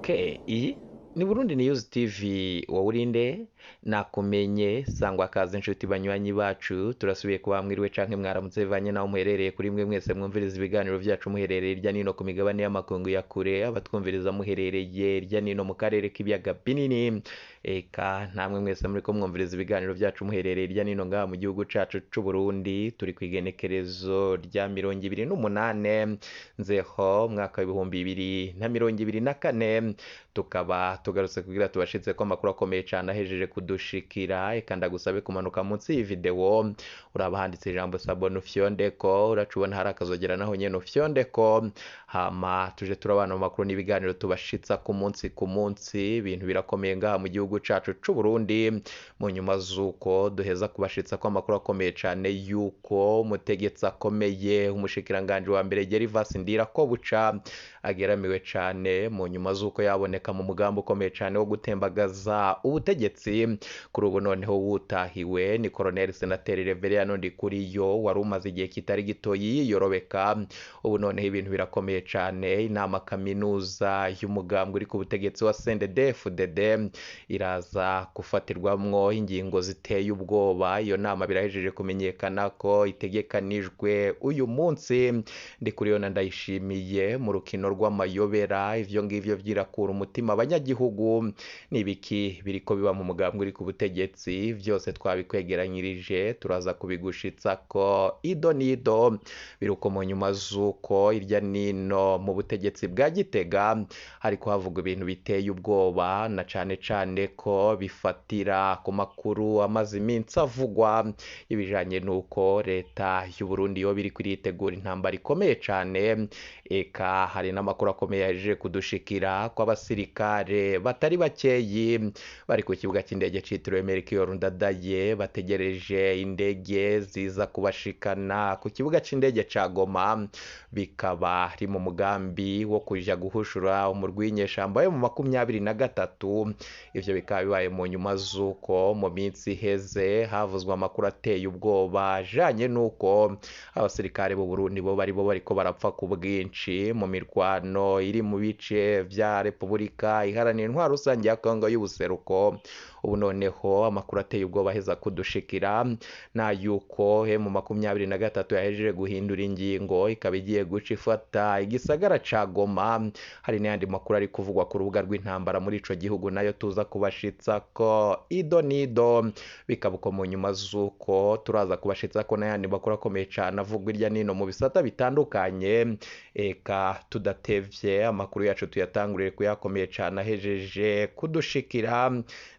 Okay, iyi ni Burundi News TV, wowe urinde nakumenye sangwa kaze inshuti banywanyi bacu, turasubiye kuba mwiriwe canke mwaramutse bivanye naho muherereye. Kuri mwe mwese mwumviriza ibiganiro vyacu muherereye irya nino ku migabane y'amakungu ya kure, abatwumviriza muherereye irya nino mu karere k'ibiyaga binini, eka namwe mwese muriko mwumviriza ibiganiro vyacu muherereye irya nino ngaha mu gihugu cacu c'u Burundi. Turi kw'igenekerezo rya 28 Nzeho mwaka w'2024, tukaba tugarutse kugira tubashitse ko amakuru akomeye cane ahejeje kudushikira. Eka ndagusabe kumanuka munsi y'iyi video, uraba handitse ijambo s'abonner, ufyondeko, uraca ubona hari akazogera naho nyene ufyondeko, hama tuje turabana mu makuru n'ibiganiro tubashitsa ku munsi ku munsi. Ibintu birakomeye ngaha mu gihugu cacu c'u Burundi, mu nyuma z'uko duheza kubashitsa ko amakuru akomeye cane yuko umutegetsi akomeye, umushikiranganji wa mbere Gervas Ndirakobuca, ageramiwe cane mu nyuma z'uko yaboneka mu mugambi ukomeye cane wo gutembagaza ubutegetsi. Kuri ubu noneho wutahiwe ni Colonel Senateri Reverien Ndikuriyo, wari umaze igihe kitari gito yiyorobeka. Ubu noneho ibintu birakomeye cane. Inama kaminuza y'umugambwe uri ku butegetsi wa CNDD-FDD iraza gufatirwamwo ingingo ziteye ubwoba. Iyo nama birahejeje kumenyekana ko itegekanijwe uyu munsi. Ndikuriyo na Ndayishimiye mu rukino rw'amayobera, ivyo ngivyo vyirakura umutima abanyagihugu. Nibiki biriko biba mu mugambwe uri ku butegetsi? Vyose twabikwegeranyirije, turaza kubigushitsa ko ido nido. Biruko mu nyuma z'uko irya nino mu butegetsi bwa Gitega hariko havugwa ibintu biteye ubwoba, na cane cane ko bifatira ku makuru amaze iminsi avugwa ibijanye n'uko leta y'u Burundi yoba iriko iritegura intambara ikomeye cane. Eka hari n'amakuru akomeye yahejeje kudushikira ko abasirikare batari bakeyi bari ku kibuga cy'indege citiriwe Melchior Ndadaye, bategereje indege ziza kubashikana ku kibuga c'indege ca Goma, bikaba ari mu mugambi wo kuja guhushura umurwi w'inyeshamba yo mu 23. Ivyo bikaba bibaye mu nyuma z'uko mu minsi iheze havuzwe amakuru ateye ubwoba ajanye n'uko abasirikare b'u Burundi bo bari bo bariko barapfa ku bwinshi mu mirwano iri mu bice vya Repubulika Iharanira Intwaro Rusange ya Kongo y'ubuseruko. Ubu noneho amakuru ateye ubwoba aheza kudushikira na yuko mu 23 yahejeje guhindura ingingo, ikaba igiye guca ifata igisagara ca Goma. Hari n'ayandi makuru ari kuvugwa ku rubuga rw'intambara muri ico gihugu, nayo tuza kubashitsa ko ido nido. Bikaba uko mu nyuma z'uko turaza kubashitsa ko n'ayandi makuru akomeye cane avugwa irya nino mu bisata bitandukanye. Eka tudatevye, amakuru yacu tuyatangurire kuyakomeye cane ahejeje kudushikira.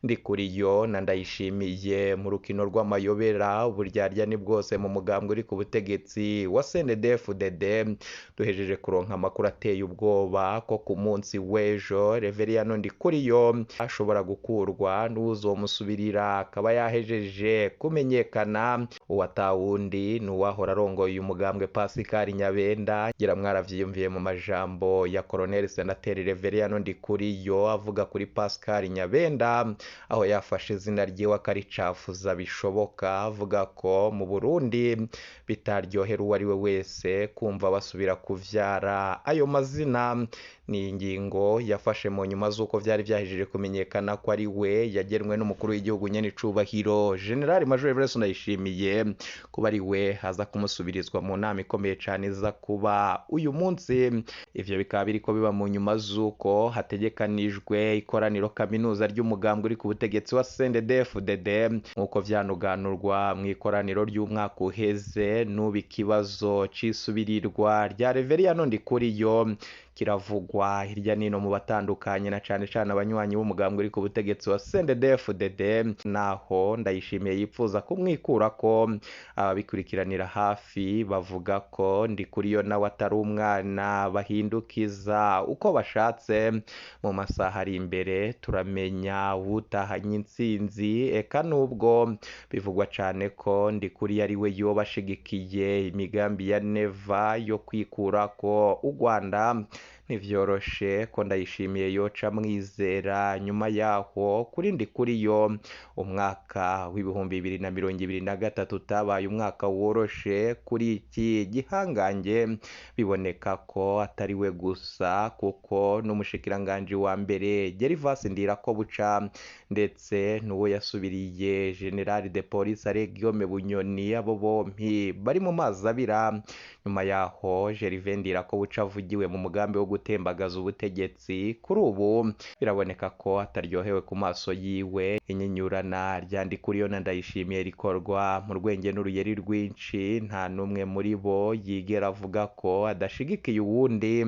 Ndikuriyo na Ndayishimiye mu rukino rw'amayobera, uburyarya ni bwose mu mugambwe uri ku butegetsi wa CNDD-FDD. Duhejeje kuronka amakuru ateye ubwoba ko ku munsi w'ejo Reverien Ndikuriyo ashobora gukurwa n'uwuzomusubirira akaba yahejeje kumenyekana. Uwatawundi ni uwahora arongoye umugambwe Pascal Nyabenda. Ngira mwaravyiyumviye mu majambo ya Colonel Senateri Reverien Ndikuriyo avuga kuri Pascal Nyabenda, aho yafashe izina ryiwe akaricafuza bishoboka, avuga ko mu Burundi bitaryohera uwo ari we wese kumva basubira kuvyara ayo mazina. Ni ingingo yafashe mu nyuma z'uko vyari vyahejeje kumenyekana ko ari we yagenwe n'umukuru w'igihugu nyene icubahiro General Major Evariste Ndayishimiye kuba ari we haza kumusubirizwa mu nama ikomeye cane iza kuba uyu munsi. Ivyo bikaba biriko biba mu nyuma z'uko hategekanijwe ikoraniro kaminuza ry'umugambwe uri ku butegetsi wa CNDD-FDD, nk'uko vyanuganurwa mu ikoraniro ry'umwaka uheze. N'ubu ikibazo c'isubirirwa rya Reverien Ndikuriyo kiravugwa hirya nino mu batandukanye, na cane cane abanywanyi b'umugambwe uri ku butegetsi wa CNDD-FDD, naho Ndayishimiye yipfuza kumwikurako. Ababikurikiranira hafi bavuga ko Ndikuriyo nawe atari umwana bahindukiza uko bashatse. Mu masaha ari imbere turamenya uwutahanye intsinzi. Eka nubwo bivugwa cane ko Ndikuriyo ari we yoba ashigikiye imigambi ya Neva yo kwikurako u Rwanda, Ntivyoroshe ko Ndayishimiye yoca amwizera nyuma yaho kuri Ndikuriyo umwaka w'2023 utabaye umwaka woroshe kuri iki gihangange. Biboneka ko atari we gusa kuko n'umushikiranganji wa mbere Gervas Ndirakobuca ndetse n'uwo yasubiriye General de Police Alain Guillaume Bunyoni, abo bompi bari mu mazi abira. Nyuma yaho Gervais Ndirakobuca avugiwe mu mugambi wo gutembagaza ubutegetsi, kuri ubu biraboneka ko ataryohewe ku maso yiwe. Inyinyurana rya Ndikuriyo na Ndayishimiye rikorwa mu rwenge n'uruyeri rwinshi, nta n'umwe muri bo yigera avuga ko adashigikiye uwundi.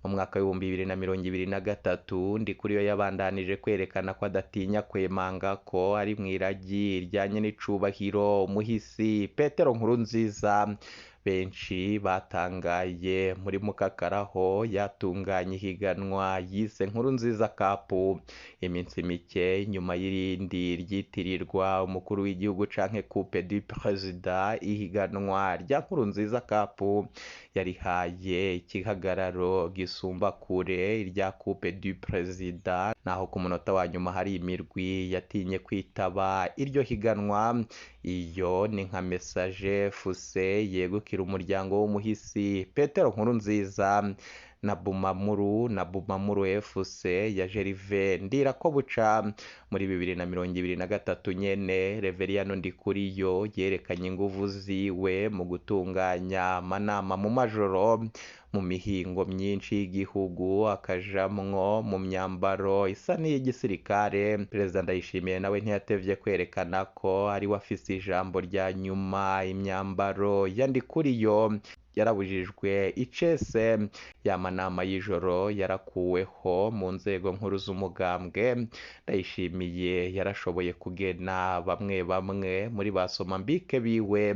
Mu mwaka w'2023 Ndikuriyo yabandanije kwerekana ko adatinya kwemanga ko ari mw'iragi rijyanye n'icubahiro umuhisi Petero Nkurunziza. Benshi batangaye muri Mukakaraho yatunganya ihiganwa yise Nkurunziza Cup. Iminsi mike nyuma y'irindi ryitirirwa umukuru w'igihugu canke Coupe du Président, ihiganwa rya Nkurunziza Cup yarihaye igihagararo gisumba kure irya Coupe du Président, naho ku munota wa nyuma hari imirwi yatinye kwitaba iryo higanwa. Iyo ni nka Messager FC yegukira umuryango w'umuhisi Petero Nkurunziza na Bumamuru FC ya Gervais Ndirakobuca. Muri 2023 nyene Reveriyano Ndikuriyo yerekanye inguvu ziwe mu gutunganya amanama mu majoro mu mihingo myinshi y'igihugu, akajamwo mu myambaro isa n'iy'igisirikare. Perezida Ndayishimiye nawe ntiyatevye kwerekana ko ari we afise ijambo rya nyuma. Imyambaro ya Ndikuriyo yarabujijwe icese, y'amanama y'ijoro yarakuweho mu nzego nkuru z'umugambwe. Ndayishimiye yarashoboye kugena bamwe bamwe muri ba somambike biwe.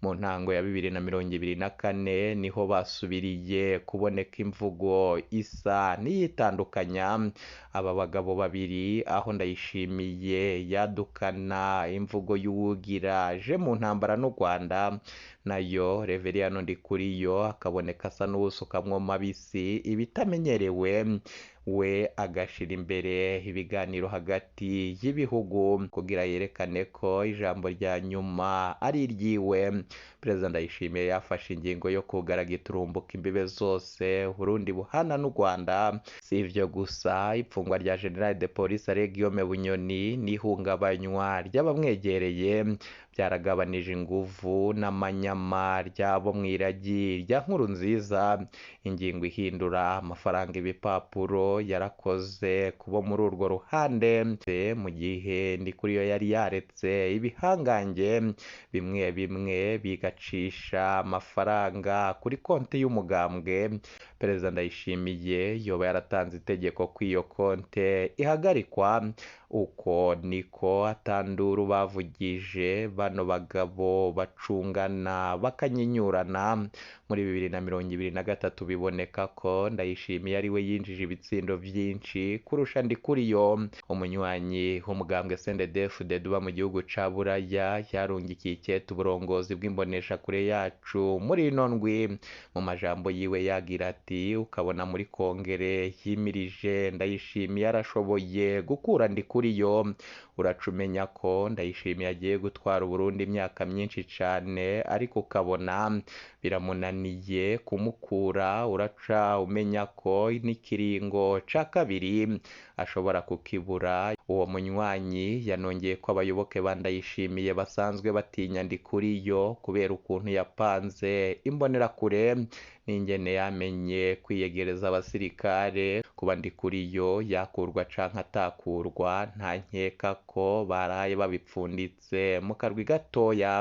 Mu ntango ya 2024 niho basubiriye kuboneka imvugo isa n'iyitandukanya aba bagabo babiri, aho Ndayishimiye yadukana imvugo y'uwugira je mu ntambara n'u Rwanda, nayo Reveriyano Ndikuriyo akaboneka asa n'uwusukamwo mabisi ibitamenyerewe, we agashira imbere ibiganiro hagati y'ibihugu kugira yerekane ko ijambo rya nyuma ari iryiwe. Perezida Ndayishimiye yafashe ingingo yo kugara giturumbuka imbibe zose Burundi buhana n'u Rwanda. Si ivyo gusa, ipfungwa rya General de Police Alain Guillaume Bunyoni n'ihungabanywa ry'abamwegereye byaragabanije inguvu n'amanyama ryabo mw'iragi rya Nkurunziza. Ingingo ihindura amafaranga ibipapuro yarakoze kubo muri urwo ruhande, mu gihe Ndikuriyo yari yaretse ibihangange bimwe bimwe bigacisha amafaranga kuri konti y'umugambwe. Perezida Ndayishimiye yoba yaratanze itegeko ko iyo konte ihagarikwa. Uko niko atanduru bavugije bano bagabo bacungana bakanyinyurana. Muri 2023 biboneka ko Ndayishimiye ari we yinjije ibitsindo vyinshi kurusha Ndikuriyo. Umunywanyi w'umugambwe CNDD-FDD uba mu gihugu ca Buraya yarungikiye ikete uburongozi bw'imboneshakure yacu muri ino ndwi. Mu majambo yiwe yagira ati: ukabona muri kongere yimirije Ndayishimiye arashoboye gukura Ndikuriyo, uraca umenya ko Ndayishimiye agiye gutwara Uburundi imyaka myinshi cane, ariko ukabona biramunaniye kumukura, uraca umenya ko n'ikiringo ca kabiri ashobora kukibura. Uwo munywanyi yanongeye ko abayoboke ba Ndayishimiye basanzwe batinya Ndikuriyo kubera ukuntu yapanze imbonerakure n'ingene yamenye kwiyegereza abasirikare. Kuba Ndikuriyo yakurwa canke atakurwa nta nkeka ko baraye babipfunditse mu karwi gatoya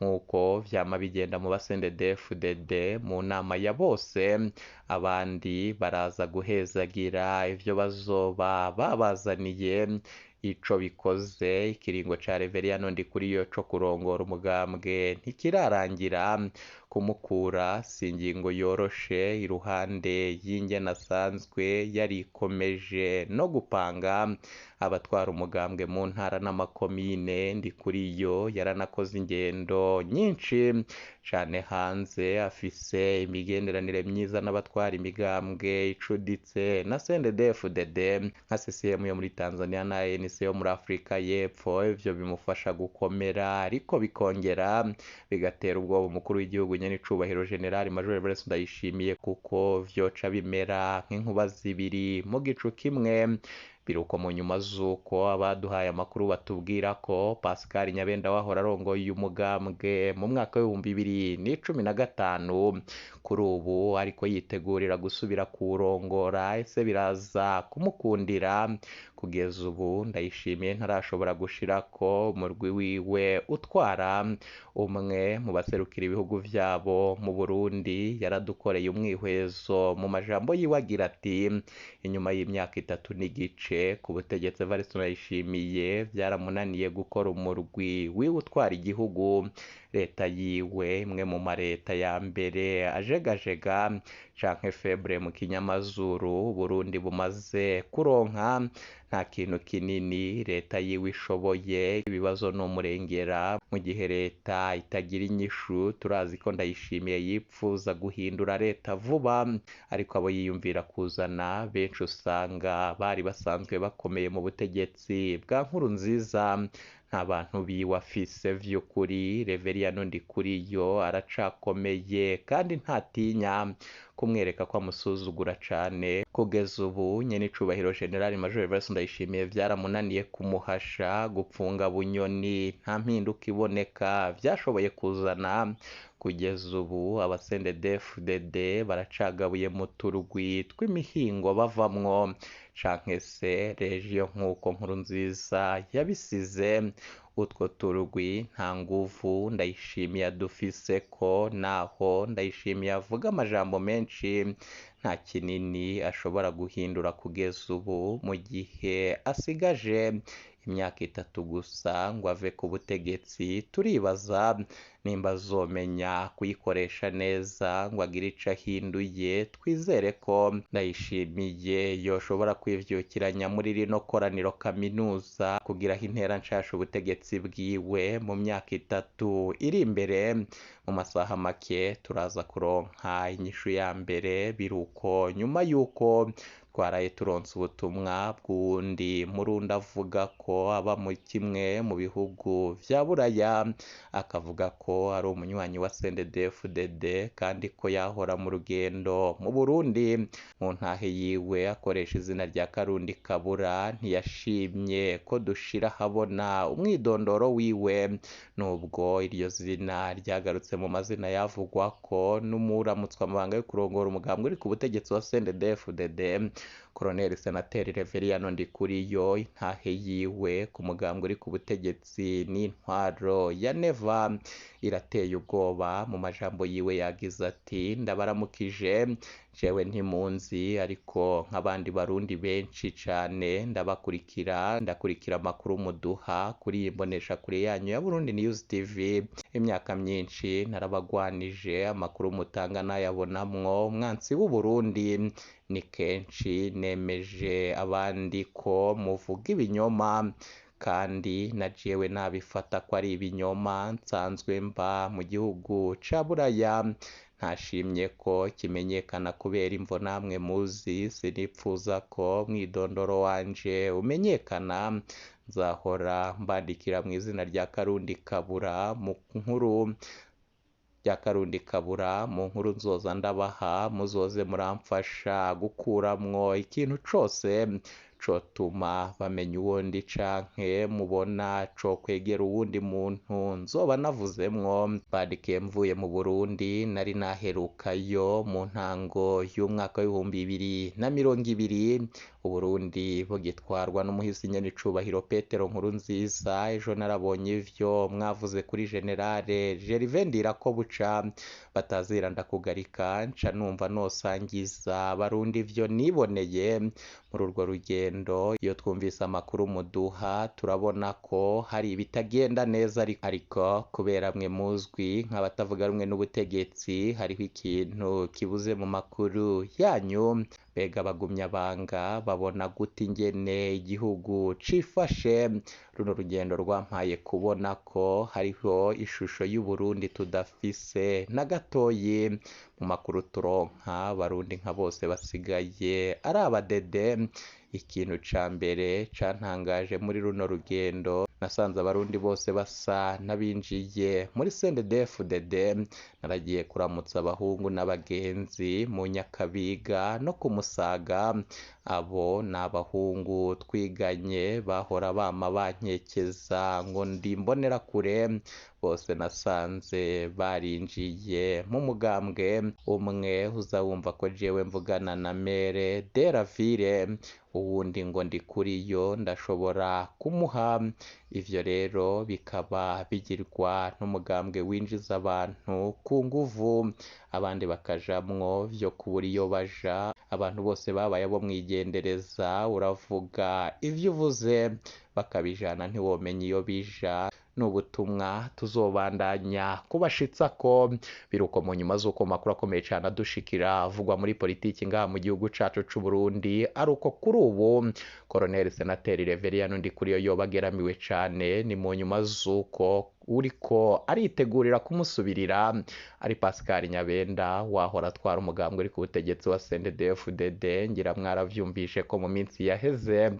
nk'uko vyama bigenda mu ba CNDD-FDD mu nama ya bose. Abandi baraza guhezagira ivyo bazoba babazaniye. Ico bikoze ikiringo ca Reveriyano Ndikuriyo co kurongora umugambwe ntikirarangira. Kumukura si ingingo yoroshe iruhande y'ingene asanzwe yarikomeje no gupanga abatwara umugambwe mu ntara n'amakomine. Ndikuriyo yaranakoze ingendo nyinshi cane hanze, afise imigenderanire myiza n'abatwara imigambwe icuditse na CNDD-FDD nka CCM yo muri Tanzania na ANC yo muri Afrika y'Epfo. Ivyo bimufasha gukomera ariko bikongera bigatera ubwoba umukuru w'igihugu nyenicubahiro General Major Evariste Ndayishimiye, kuko vyoca bimera nk'inkuba zibiri mu gicu kimwe. Biruko mu nyuma z'uko abaduhaye amakuru batubwira ko Pascal Nyabenda wahora arongoye umugambwe mu mwaka w'2015 kuri ubu ariko yitegurira gusubira kuwurongora. Ese biraza kumukundira? Kugeza ubu Ndayishimiye ntarashobora gushirako umurwi wiwe utwara. Umwe mu baserukira ibihugu vyabo mu Burundi yaradukoreye umwihwezo mu majambo yiwe agira ati: inyuma y'imyaka 3 n'igice ku butegetsi, Evariste Ndayishimiye vyaramunaniye gukora umurwi wiwe utwara igihugu. Leta yiwe imwe mu mareta ya mbere ajegajega canke febre mu kinyamazuru Burundi bumaze kuronka, nta kintu kinini leta yiwe ishoboye, ibibazo ni umurengera. Mu gihe leta itagira inyishu, turazi ko Ndayishimiye yipfuza guhindura leta vuba, ariko abo yiyumvira kuzana benshi usanga bari basanzwe bakomeye mu butegetsi bwa Nkurunziza, nta bantu biwe afise vy'ukuri. Reveriyano Ndikuriyo aracakomeye kandi ntatinya kumwereka ko amusuzugura cane. Kugeza ubu nyenicubahiro General Major Evariste Ndayishimiye vyaramunaniye kumuhasha gupfunga Bunyoni, nta mpinduka iboneka vyashoboye kuzana. Kugeza ubu aba CNDD-FDD baracagabuye mu turwi tw'imihingo bavamwo canke se regio nk'uko Nkurunziza yabisize. Utwo turwi nta nguvu Ndayishimiye adufise ko, naho Ndayishimiye avuga amajambo menshi nta kinini ashobora guhindura kugeza ubu, mu gihe asigaje imyaka 3 gusa ngo ave ku butegetsi. Turibaza nimba azomenya kuyikoresha neza ngo agire ico ahinduye. Twizere ko Ndayishimiye yoshobora kwivyukiranya muri rino koraniro kaminuza kugira aho intera nshasha ubutegetsi bwiwe mu myaka 3 iri imbere. Mu masaha make turaza kuronka inyishu ya mbere. Biruko nyuma y'uko twaraye turonse ubutumwa bw'uwundi murundi avuga ko aba mu kimwe mu bihugu vya Buraya, akavuga ko ari umunywanyi wa CNDD-FDD kandi ko yahora mu rugendo mu Burundi. Mu ntahe yiwe akoresha izina rya Karundi Kabura, ntiyashimye ko dushira habona umwidondoro wiwe, nubwo iryo zina ryagarutse mu mazina yavugwa ko n'umuramutswa amabanga yo kurongora umugambwe uri ku butegetsi wa CNDD-FDD Colonel Senateri Reveriyano Ndikuriyo. Intahe yiwe ku mugambwe uri ku butegetsi n'intwaro ya Neva irateye ubwoba. Mu majambo yiwe yagize ati: ndabaramukije, jewe ntimunzi ariko nk'abandi barundi benshi cane ndabakurikira, ndakurikira amakuru muduha kuri iyi mboneshakure yanyu ya Burundi News TV. Imyaka myinshi narabagwanije, amakuru mutanga nayabonamwo umwansi w'Uburundi. Ni kenshi nemeje abandi ko muvuga ibinyoma, kandi na jewe nabifata ko ari ibinyoma. Nsanzwe mba mu gihugu ca Buraya, ntashimye ko kimenyekana kubera imvo namwe muzi. Sinipfuza ko mwidondoro wanje umenyekana, nzahora mbandikira mu izina rya Karundi Kabura mu nkuru rya Karundi Kabura mu nkuru nzoza ndabaha, muzoze muramfasha gukuramwo ikintu cose cotuma bamenya uwo ndi canke mubona cokwegera uwundi muntu nzoba navuzemwo. Mbandikiye mvuye mu Burundi, nari naherukayo mu ntango y'umwaka w'2020, Uburundi bugitwarwa n'umuhisi nyenicubahiro Petero Nkurunziza. Ejo narabonye ivyo mwavuze kuri Generale Gervais Ndirakobuca batazira ndakugarika, nca numva nosangiza abarundi ivyo niboneye muri urwo rugendo. rugendo iyo twumvise amakuru muduha turabona ko hari ibitagenda neza, ariko kubera mwe muzwi nk'abatavuga rumwe n'ubutegetsi hariho ikintu kibuze mu makuru yanyu. Mbega abagumyabanga babona gute ingene igihugu cifashe? Runo rugendo rwampaye kubona ko hariho ishusho y'Uburundi tudafise na gatoyi. Mu makuru turonka Abarundi nka bose basigaye ari abadede. Ikintu ca mbere cantangaje muri runo rugendo, nasanze Abarundi bose basa n'abinjiye muri CNDD-FDD. Naragiye kuramutsa abahungu n'abagenzi mu Nyakabiga no ku Musaga. Abo ni abahungu twiganye bahora bama bankekeza ngo ndi imbonerakure, bose nasanze barinjiye mu mugambwe umwe. Uza wumva ko jewe mvugana na mere de la ville, uwundi ngo ndi kuriyo ndashobora kumuha. Ivyo rero bikaba bigirwa n'umugambwe winjiza abantu ku nguvu, abandi bakajamwo vyo kubura iyo baja. Abantu bose babaye abo mwigendereza, uravuga ivyo uvuze bakabijana ntiwomenya iyo bija. Ni ubutumwa tuzobandanya kubashitsako. Biruko mu nyuma z'uko makuru akomeye cane adushikira avugwa muri politiki ngaha mu gihugu cacu c'Uburundi, ari uko kuri ubu Colonel Senateri Reverien Ndikuriyo yoba ageramiwe cane. Ni mu nyuma z'uko uriko aritegurira kumusubirira ari Pascal Nyabenda wahora atwara umugambwe uri ku butegetsi wa CNDD-FDD. Ngira mwaravyumvishe ko mu minsi yaheze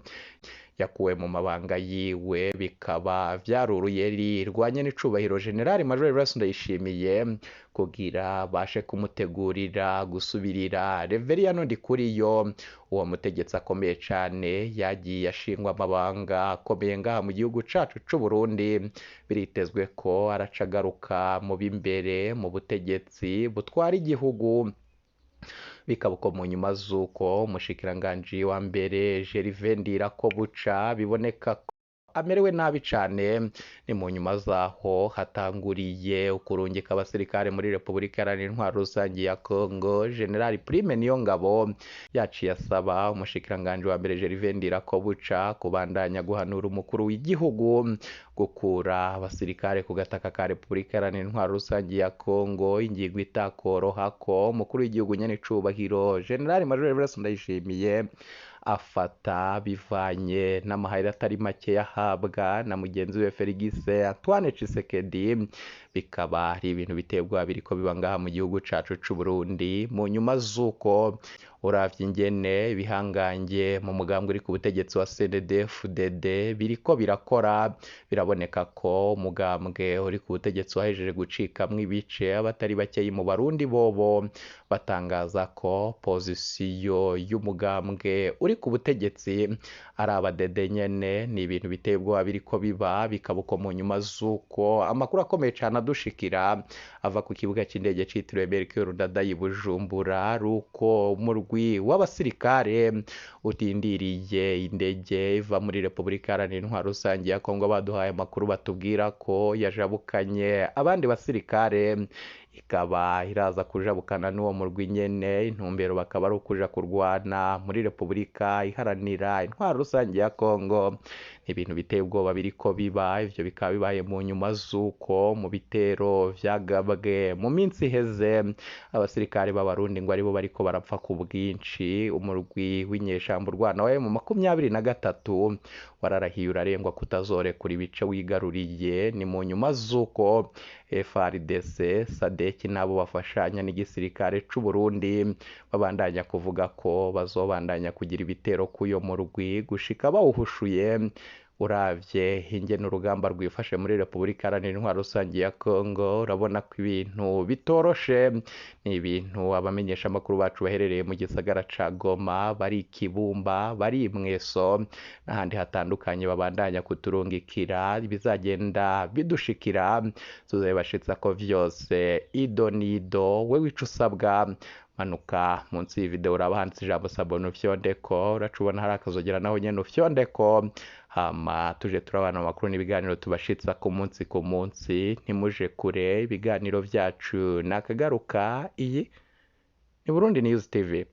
yakuwe mu mabanga yiwe, bikaba vyaruruye rirwanye n'icubahiro General Major Evariste Ndayishimiye kugira bashe kumutegurira gusubirira Reverien Ndikuriyo. Uwo mutegetsi akomeye cane yagiye ashingwa amabanga akomeye ngaha mu gihugu cacu c'Uburundi. Biritezwe ko aracagaruka mu b'imbere mu butegetsi butwara igihugu. Bikaba uko mu nyuma z'uko umushikiranganji wa mbere Gervais Ndirakobuca biboneka ko amerewe nabi cane. Ni mu nyuma zaho hatanguriye ukurungika abasirikare muri Repubulika Iharanira Intwaro Rusangi ya Congo. General Prime Niyongabo yaciye asaba umushikiranganji wa mbere Gervais Ndirakobuca kubandanya guhanura umukuru w'igihugu gukura abasirikare ku gataka ka Repubulika Iharanira Intwaro Rusangi ya Congo, ingingo itakorohako umukuru w'igihugu nyene icubahiro General Major Evariste Ndayishimiye afata bivanye n'amahera atari make yahabwa na mugenzi we Felix Antoine Tshisekedi. Bikaba ari ibintu biteye ubwoba biriko biba ngaha mu gihugu cacu c'Uburundi. Mu nyuma z'uko uravye ingene ibihangange mu mugambwe uri ku butegetsi wa CNDD-FDD biriko birakora, biraboneka ko umugambwe uri ku butegetsi wahejeje gucikamwo ibice. Abatari bakeyi mu Barundi bobo batangaza ko pozisiyo y'umugambwe uri ku butegetsi ari abadede nyene. Ni ibintu biteye ubwoba biriko biba, bikaba uko mu nyuma z'uko amakuru akomeye cane adushikira ava ku kibuga c'indege citiriwe Melchior Ndadaye i Bujumbura, ari uko umurwi w'abasirikare utindiriye indege iva muri Repubulika Iharanira Intwaro Rusangi ya Congo. Baduhaye amakuru batubwira ko yajabukanye abandi basirikare, ikaba iraza kujabukana n'uwo murwi nyene. Intumbero bakaba ari ukuja kurwana muri Repubulika Iharanira Intwaro Rusangi ya Congo. Ibintu biteye ubwoba biriko biba. Ivyo bikaba bibaye mu nyuma z'uko mu bitero vyagabwe mu minsi iheze abasirikare b'Abarundi ngo aribo bariko barapfa ku bwinshi. Umurwi w'inyeshamba urwana wa M23 wararahiye urarengwa kutazorekura ibice wigaruriye. Ni mu nyuma z'uko FARDC, SADC nabo bafashanya n'igisirikare c'Uburundi babandanya kuvuga ko bazobandanya kugira ibitero k'uyo murwi gushika bawuhushuye. Uravye ingene urugamba rwifashe muri Repubulika Iharanira Intwaro Rusangi ya Congo, urabona ko ibintu bitoroshe. Ni ibintu abamenyesha amakuru bacu baherereye mu gisagara ca Goma, bari Kibumba, bari Mweso n'ahandi hatandukanye babandanya kuturungikira bizagenda bidushikira, tuzobibashitsa ko vyose ido nido. Wewe ico usabwa, manuka munsi y'iyi video uraba handitse ijambo sabone ufyondeko, uraca ubona hari akazogera naho nyene ufyondeko, hama tuje turabana amakuru n'ibiganiro tubashitsa ku munsi ku munsi. Ntimuje kure, ibiganiro vyacu nakagaruka. Iyi ni Burundi News TV.